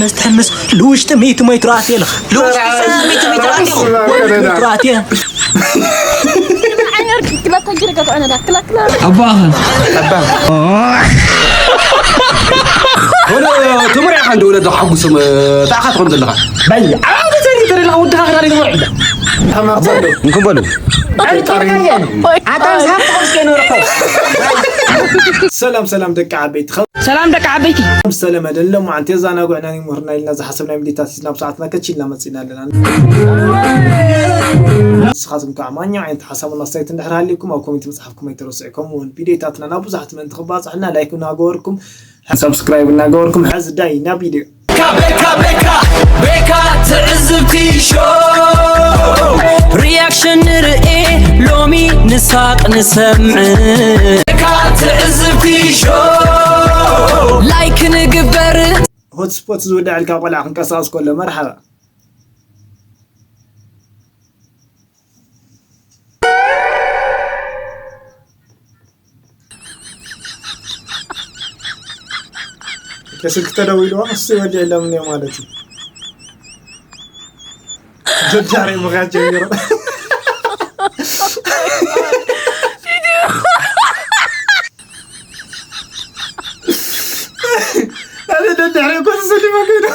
መስተሐምስ ልውሽጢ ሚእቲ ሜትሮ ኣትየ ኣለኻ። ልውሽጢ ሚእቲ ሜትሮ ኣትየ። ሚእቲ ሜትሮ ኣትየ። ኣባኸን። ኣባ። ወለ ትምርያ ኻን ወለ ተሓጉሶም ታኻ ትኾን ዘለኻ። በይ ዓብ ዘኒ ተደላ ወድኻ ክዳሪ ትምርዒ። እንኩም በሉ። ኣታ ዝሃብ ተኸስከ ኖርኮ። ሰላም ሰላም ደቂ ዓበይቲ። ሰላም ደቂ ዓበይቲ። ዝተለመደ ሎማዓንቲ ዘናግዑና ይምህሩና ኢልና ዝሓሰብና ቪድዮታት ሒዝና ኣብ ሰዓትና ከች ኢልና መፂና ኣለና። ንስኻትኩም ከዓ ማንኛውም ዓይነት ሓሳብን ኣስተያየትን እንድሕር ሃልዩኩም ኣብ ኮሜንት ምፅሓፍኩም ኣይትረስዑ። ከምኡ እውን ቪድዮታትና ናብ ብዙሓት ምእንቲ ክባፅሑልና ላይክ እናገበርኩም፣ ሰብስክራይብ እናገበርኩም፣ ሕዚ ዳይ ናብ ቪድዮ። ቤካ ቤካ ቤካ ቤካ ትዕዝብቲ ሾው ሪያክሽን ንርኢ ሎሚ ንሳቅ ንሰምዕ። ቤካ ትዕዝብቲ ሾው ላይክ ንግበር። ሆትስፖት ዝውድዐልካ ቆልዓ ክንቀሳቀስ ከሎ መርሓባ። ስልክ ተደዊልዋ እሱ ወዲዕሎም እኒኦ ማለት እዩ። ጀጃሪ ምኽያት ጀሚሩ። ኣነ ደድሕሪ እኮ ተሰሊመ ከይዱ።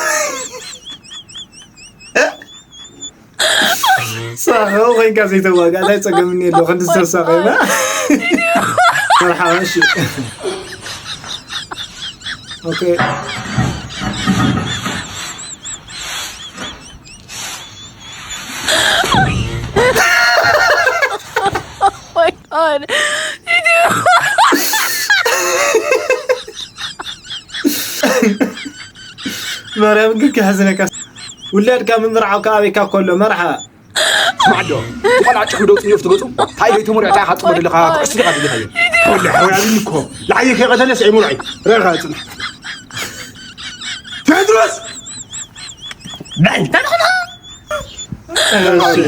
ሳኸው ኮይንካ ዘይተዋጋእ እንታይ ጸገም እኒኦ ኣሎ? ክንዲ ዝተሳኸይና። መርሓባ፣ እሺ። ኦኬ። Oh my God. ማርያም ግን ከሕዝነካ። ውላድካ ምምርዓው ከኣበይካ ከሎ መርሓ። ስማዕ ዶ፣ ቆልዓ ጭሕሚ ደውፅ እኒኦ ፍትገፁ። እንታይ ደይ ተመሪዖ፣ እንታይ ኢኻ ትፅበ ዘለኻ? ኩዕሶ ዲኻ ደሊኻዮ? ወላሂ ሓወይ፣ ኣብኒ እኮ። ንዓየ ከይቐተለስ ኣይምርዖይ። ረኻ ፅንሕ። ቴድሮስ! በል፣ እንታይ ደኾንካ? ፅንሕ፣ ማዕዶ፣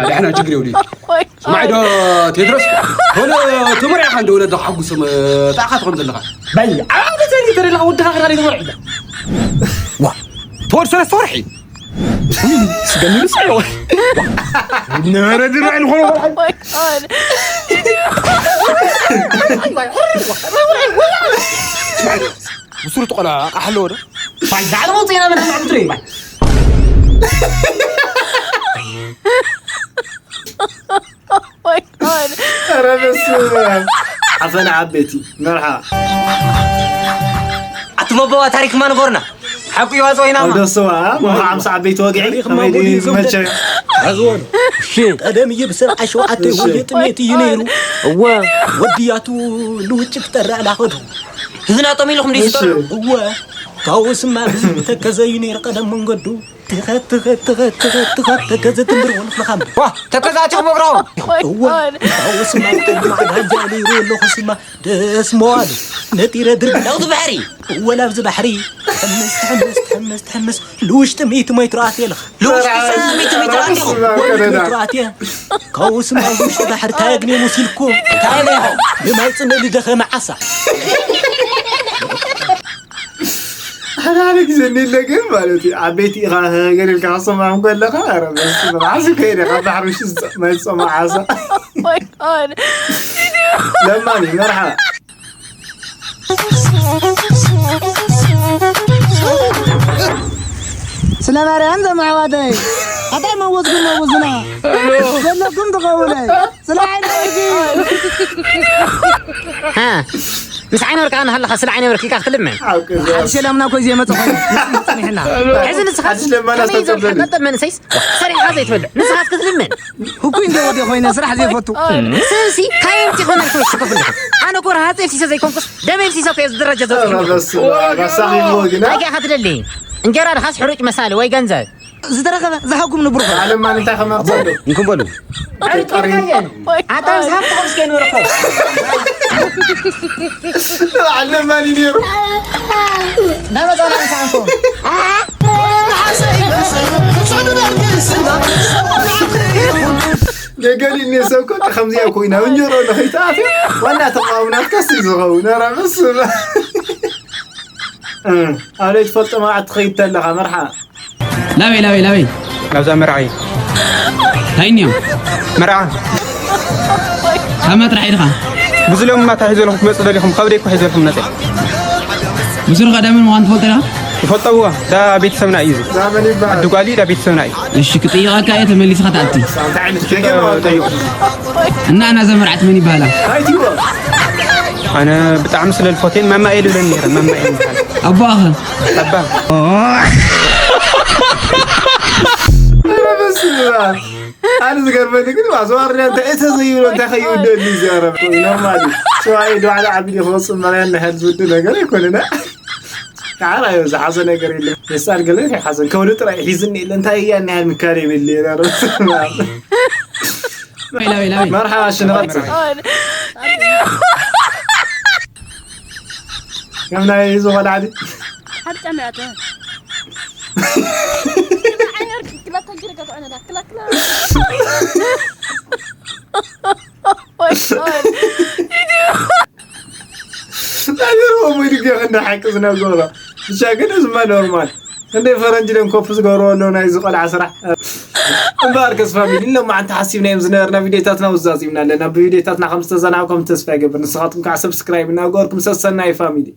ዳሕና ችግር የብሉን። ስማዕ ዶ ቴድሮስ፣ ሆነ ተመርዕኻ እንደ ወለድኻ ሓጉሶም፣ ጣዕኻ ትኾን ዘለኻ። በይ፣ ኣብ ገዛይ ተደላ ወድኻ ክራሪ ተመርዕ ኢላ። ዋ፣ ተወድ ሰለስተ ወርሒ። ስገሚ ንስዮ። ነበረ ድራይ ንኾነ ወርሒ። Oh my God. ብሱሩ ትቆላ ኣቃ ሓለዎ ዶ? ባይ፣ ዛዕባ ውፅኢና መን ኣምዕብትሪ ባይ። Oh my God. ኧረ በስመ ኣብ። ዓፈና ዓበይቲ መርሓ። ኣቲ መበዋ ታሪክማ ንገሩና። ሓቁ ይዋፅኦ ኢና። ኣብ ደስዋ፣ ሞኻ ሓምሳ ዓበይቲ ወግዒ፣ ታሪክማ ከመይ ድዩ ጉድ እዩ ዝመቸ? ዝብለካ። ኣዝወን። እሺ። ቀደም እዩ ብስርዓት ሸውዓተ እሺ። ወየ ጥሜት እዩ ነይሩ። እወ። ወድያቱ ልውጭ ክጠርዕ ላኸዱ። ህዝናጦም ኢልኹም ድዩ እሺ። ትጠርዑ? እወ። ካብኡ ስማ ብዝተከዘ እዩ ነይሩ ቀደም መንገዱ። ትኸት፣ ትኸት፣ ትኸት፣ ትኸት፣ ትኸት፣ ተከዘ ትንብር ወልፍ ልኻም። ዋ፣ ተከዛቲ ክመግሮ። Oh my እወ፣ God. ካብኡ ስማ ብቅድሚ ማዕዳ ጃሊሩ ኣለኹ ስማ ደስ መዋሉ። ነጢረ ድርቢ ናብዚ ባሕሪ። እወ፣ ናብዚ ባሕሪ። ትሕምስ፣ ትሕምስ፣ ትሕምስ፣ ትሕምስ። ልውሽጢ ሚእቲ ሜትሮ ኣትየ ኣለኻ። ልውሽጢ ሚእቲ ሜትሮ ኣትየ። ሚእቲ ሜትሮ ኣትየ። ካብኡ ስማ ውሽጢ ባሕሪ ታየግኔ ሙሲልኩም። ታየግኔኹም። ብማይ ጽምእ ልደኸመ ዓሳ። ሓደ ሓደ ግዜ እንዲለ ግን ማለት እዩ፣ ዓበይቲ ኢኻ ገለ ኢልካ ክሰምዖም ከለኻ፣ ኧረ በስመ ኣብ፣ ዓሲ ከይደ ካብ ባሕሪ ውሽጢ ዝጸ-፣ ማይ ዝጸምኦ ዓሳ። Oh my God. ለማኒ፣ መርሓባ። ስለ ማርያም ዘማዕዋተይ፣ ኣታ መወዝኩም መወዝና፣ ዘለኩም ትኸውለይ። ስለ ዓይነ ወርቂ። ሃ፣ ምስ ዓይነ ወርቂ ኣነ ሃለኻ ስለ ዓይነ ወርቂ ኢልካ ክትልምን? ሓቂ ዘ- ሓድሽ ለምና እኮ እዩ ዘየመፀ ኮይኑ። ንፅኒሕና። ሕዚ ንስኻ ሓድሽ ለማና ከመይ ዝተፀበሉ። ዘብሐ ጠጠብ መንእሰይስ ሰሪሕኻ ዘይትበልዕ። ንስኻስ ክትልምን? ህኩይ እንደ ወዲ ኮይነ ስራሕ ዘይፈቱ። ሰብሲ ካየንቲ ኾነ ትወስኮ ፍልኹ። ኣነ እኮ ረሃፀ ኤፍሲሰ ዘይኮንኩስ ደም ኤፍሲሰ እኮ እዩ ዝደረጃ ዘውፅእ። ኧረ በስመ ኣብ፣ ኣሳኺ እኮ ግና። እንታይ ኢኻ ትደሊ? እንጀራ ድኻስ ሕሩጭ መሳሊ ወይ ገንዘብ? ዝተረኸበ ዝሃብኩም ንብሩ። ዓለም ማን እንታይ ከማርቶ ኣሎ? እንኩም በሉ። ኣታ ዝሃብ ተኸስከ ኖርኮ። ዓለም ማን እዩ ነይሩ? ናበዛ ናንሳንኮ። ገገሊ እኔ ሰብ እኮ ከምዚኣ ኮይና እንጀሮ ንኸይተኣትዮ ዋና ተቃውሞ ናትካስ እዩ ዝኸውን። ኧረ በስመ ኣብ። ኣብ ለይቲ ፈልጦ መርዓ ትኸይድ ተለኻ መርሓ። ላበይ ላበይ ላበይ ናብዛ መርዓ እዩ ታይ እኒኦ መርዓ ካብ መጥራሕ ኢድኻ ብዙሎም ማታ ሒዘልኩም ክትመፁ ደሊኹም ካብ ደይኮ ሒዘልኩም መፀ ብዙር ቀደምን ምዃን ትፈልጥ ኢኻ ይፈልጠዎ ዳ ቤተሰብና እዩ እዚ ዛመን ይበሃል። ዓዲ ጓሊ ዳ ቤተሰብና እዩ እሺ ክጥይቐካ እየ ተመሊስኻ ትኣቲ እንታይ ዓይነት ደገም ኣወጣ እዩ? እና ናዛ መርዓት መን ይበሃላ ኣይትይዎ። ኣነ ብጣዕሚ ስለ ዝፈትየን ማማ እየ ድብለን ነረ ማማ እየ ዝበሃል ኣቦኣኸ ኣባ ኧረ በስመ ኣብ። ኣነ ዝገርመኒ ግን ማዘዋርያ እንታይ እተ ዘይብሎ እንታይ ከይውደሉ ይዛረብ ኖርማሊ ሰብኣይ ዶ ዓለ ዓቢድ ክወፅእ መርያ እናሃል ዝውድ ነገር ኣይኮነና። ካዓራ ዮ ዝሓዘ ነገር የለ መስኣል ገለ ሓዘን ከብዲ ጥራይ ሒዝኒ የለ እንታይ እያ እናሃል ምካል የብል የለ ላበይ ላበይ መርሓባ ሽንቐፅል ከም ናይ እዚ ቆልዓ ድዩ? ሓደ ጫማ ያተ ነገርዎም ወይ ድገ እንደ ሓቂ ዝነገሮ ብቻ ግን እዝማ ኖርማል እንደ ፈረንጂ ደም ኮፕ ዝገብርዎ ኣለዉ ናይዚ ቆልዓ ስራሕ እምበኣር ከስ ፋሚሊ ሎማዓንቲ ሓሲብናዮም ዝነበርና ቪዲዮታትና ውዛዚምና ኣለና ብቪዲዮታትና ከም ዝተዘናዕኩም ተስፋ ይገብር ንስኻትኩም ከዓ ሰብስክራይብ እናገበርኩም ሰሰናይ ፋሚሊ